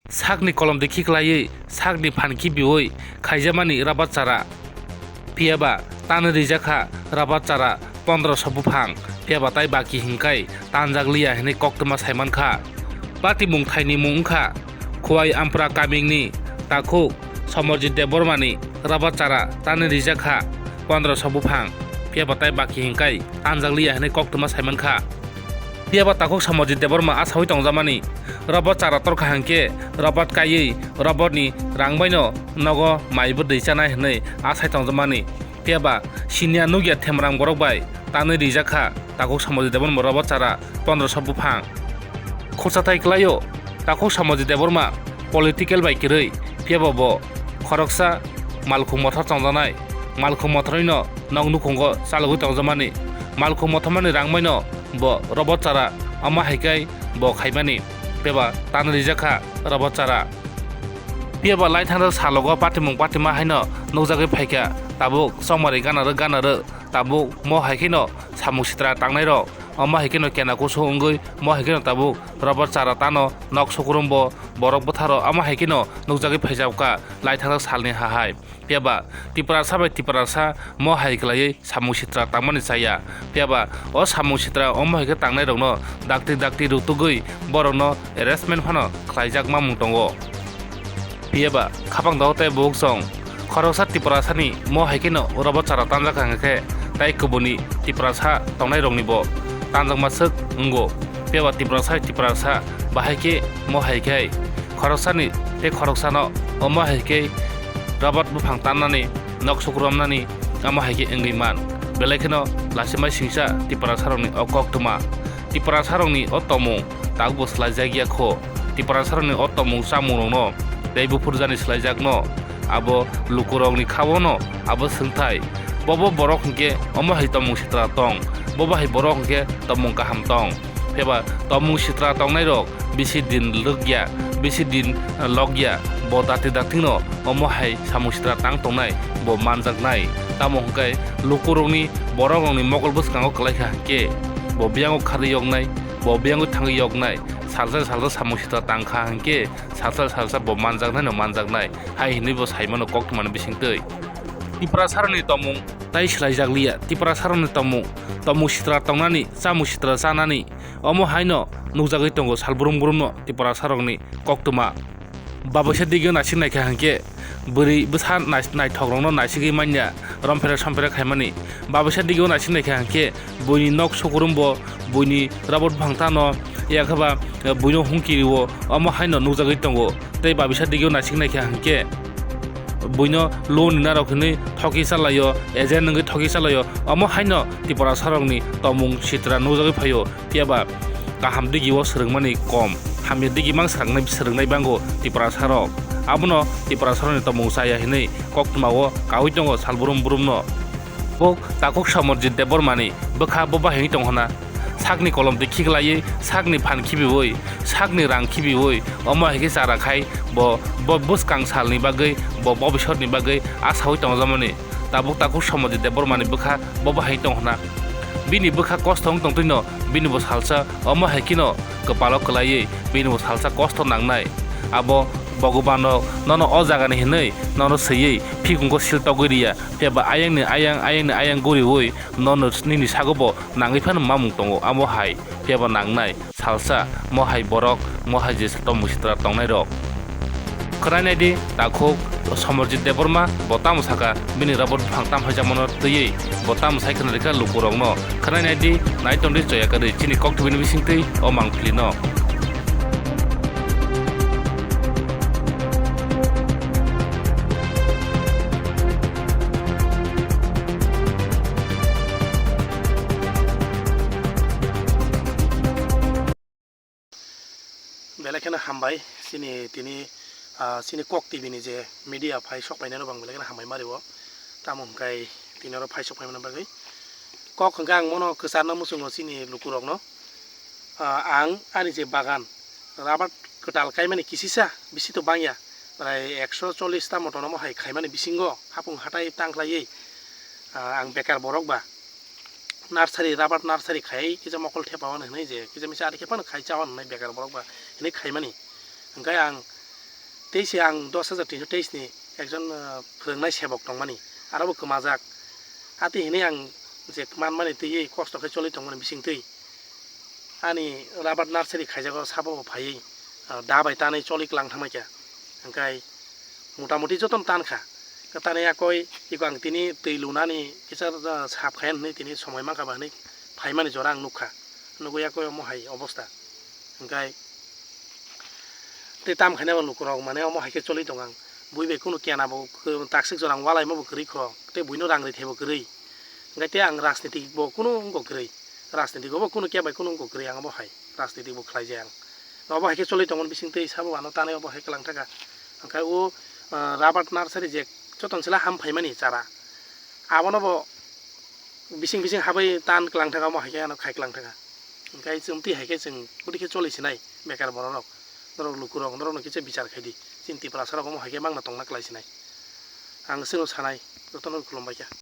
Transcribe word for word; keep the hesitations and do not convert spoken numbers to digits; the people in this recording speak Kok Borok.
Sakni kolomtwi khiklaiwi sakni phan khibiui khaijamani rabar chara. Phiyaba tanwi rijak kha rabar chara pondroso buphang, phiyaba tai baki hinkai tanjak liya hinwi koktwma saiman kha. Patimung thaini mung wngkha Khowai Ampra kamingni takhuk Samarjit Debbarmani rabar chara tanwi rijak kha pondroso buphang, phiyaba tai baki hinkai tanjak liya hinwi koktwma saiman kha. Phiyaba takhuk Samarjit Debbarma asaui tongjakmani rabar chara torkha hinkhe rabar kaiwi rabarni rang baino nogo mai bwdwi chanai hinwi asai tongjakmani. Phiyaba siniya nukya themrang borok bai tanwi rijak kha takhuk Samarjit Debbarma rabar chara pondroso buphang. Khursa thai kwlaio takhuk Samarjit Debbarma political bai kwrwi, phiyaba bo khoroksa malkhung mothor tongjaknai, malkhung mothorwino nok nukhungo chalogwi tongjakmani, malkhung mothormani rang baino bo rabar chara, omo hai khe bo khaimani, phiyaba tanwi rijak kha rabar chara. Phiyaba lai thangjak salogo patimung patima haino nukjagwi phaikha, tabuk chongmari gana rw gana rw, tabuk mo hai kheno samung sitra tangnairok, omo hai kheno kena kusu wngwi mo hai kheno tabuk rabar chara tano nok sukurumbo borok bwtharo, omo hai kheno nukjagwi phaijakha lai thangjak salni hahai. Phiyaba Tiprasa bai Tiprasa mo hai kwlaiwi samung sitra tangmani chaya. Phiyaba o samung sitra omo hai khe tangnairokno dakti dakti rutugwi borokno arrestment phano khlaijak mamung tongo. Phiyaba khapang dogo tei bukhuk song khoroksa Tiprasani mo hai kheno rabar chara tanjak kha hwnkhe tai kubuni Tiprasa tongnairoknibo tanjakma swk wngo. Phiyaba Tiprasa Tiprasa bahai khe mo hai khe khoroksani tei khoroksano omo hai khe rabar buphang tannani, nok sukromnani, omo hai khe wngwi man. Belai kheno lachimai singcha Tiprasarokni o koktwma, Tiprasarokni o tongmung tabukbo swlaijakya kho. Tiprasarokni o tongmung chamungrokno tei buphurjani swlaijakno abo lukurokni khaono abo swngthai. Bobo borok hinkhe omo hai tongmung sitra tong, bobo hai borok hinkhe tongmung kaham tong. Phiyaba tongmung sitra tongnairok bisi din lwkya, bisi din, eh, lokya, bo dakti dakti no omo hai samung sitra tang tongnai bo manjaknai. Tamo hwnkhe lukurokni, borokrokni mokol bwskango kwlaikha hinkhe bo biyango kharwi yoknai, bo biyango thangwi yoknai, salsa salsa samung sitra tangkha hinkhe salsa salsa bo manjaknai no manjaknai hai hinwi bo saimano koktwmani bisingtwi. Tiprasarokni tongmung tai swlaijakliya, Tiprasarokni tongmung, tongmung sitra tongnani, chamung sitra chanani, omo haino nukjagwi tongo salbrum brumno Tiprasarokni koktwma. Babaisa digio naisik naikha hinkhe bwrwi bwsa nais-, naithokrokno naisigwi manya romphera somphera khaimani. Babaisa digio naisik naikha hinkhe buini nok sukurumbo, buini rabar buphang tano, yakhe ba, eh, buino hungkirio, omo haino nukjagwi tongo. Tei babaisa digio naisik naikha hinkhe buino loan ni narok hinwi thoki chalaio, agent wngwi thoki chalaio, omo haino Tiprasarokni tongmung sitra nukjagwi phaio. Phiyaba kaham digio swrwngmani kom, hamya digi mang swrwngnai, swrwngnai bango Tiprasarok. Abono Tiprasarokni tongmung chaya hinwi koktwmao kaui tongo salbrum brumno. Bo takhuk Samarjit Debbarmani bwkha bo bahai wngwi tong hwna. Sakni kolomtwi khiklaiwi, sakni phan khibiui, sakni rang khibiui, omo hai khe chara khai bo, bo bwskang salni bagwi, bo bobisotni bagwi asaui tongjakmani. Tabuk takhuk Samarjit Debbarmani bwkha bo bahai tong hwna. Bini bwkha kosto wng tongtwino bini bo salsa omo hai kheno kwpalo kwlaiwi bini bo salsa kosto nangnai. Abo Bhagwano nono o jagani hinwi nono swiwi phikungo sil togwi riya, phiyaba ayangni ayang, ayangni ayang guriui nono nini sago bo nangwi phano mamung tongo. Amo hai phiyaba nangnai. Salsa, mo hai borok, mo hai je tongmung sitra tongnairok. Khwnai naidi, takhuk Samarjit Debbarma bo tamo saka, bini rabar buphang tam hai jamano twiwi bo tamo sai khna rikha lukurokno. Khwnai naidi, nai tongdi choya kwrwi chini koktwbini bisingtwi o mangpilino. Belai kheno hambai chini tini, ah, chini Kok T V ni je media phai sok painani bo ang belai kheno hambai ma rio. Tamo hwnkhe tini oro phai sok paimani bagwi. Kok hwnkhe ang bono kwcharno muchungo chini lukurokno. Ah, ang ani je bagan rabar kwtal kaimani kisisa bisi to bangya, prai ekso chollish ta motono mo hai khaimani bisingo hapung hatai tang khlaiwi, ah, ang bekar borok ba. Nursery, rabar nursery khai kisa mokol thepa mani hinui je kisa misa ari khe phano khai chawan hinui bekar borok ba hinui khaimani. Hingkai ang Tei se ang dos hajar tinso teis ni ekjon, ah, phwrwngnai sebok tongmani, aro bo kwmajak. Atwi hinwi ang je manmani twiwi kosto khe choli tongmani bisingtwi ani rubber nursery khaijago sabo bo phaiwi, ah, da bai tanwi choli klang thangmai kha. Hwnkhe mota moti jotono tan kha. Tanwi yakoi iko ang tini twi lunani kisa, ah, sap khayan hinwi tini somoi mankha ba hinwi phaimani jora ang nukha. Nugwi yakoi omo hai obosta. Hwnkhe tei tam khaina bo lukurok mane omo hai khe choli tong ang. Bui bai kunu kena bo kw-, taksik jora ang walai ma bo kwrwi kho. Tei buino rang rithai bo kwrwi. Hwnkhe tei ang rajnitik bo kunu wngkok kwrwi. Rajnitik bo kunu kya bai kunu wngkok kwrwi ang obo hai. Rajnitik bo khlai jai ang. Obo hai khe choli tongmani bising tei sabo ano tanai obo hai khe lang thaka. Hwnkhe o, ah, rubber nursery je joton sela ham phaimani chara. Abono bo bising bising habai tan klang thaka omo hai khe ano khai klang thaka. Hwnkhe chwng twi hai khe chwng bwdwi khe choli sinai bekar borok rok. Norok lukurok norokno kisa bichar khai di. Chini Tiprasa rok omo hai khe mangna tongna klai sinai. Ang chwngno sanai jotono khulumbai kha.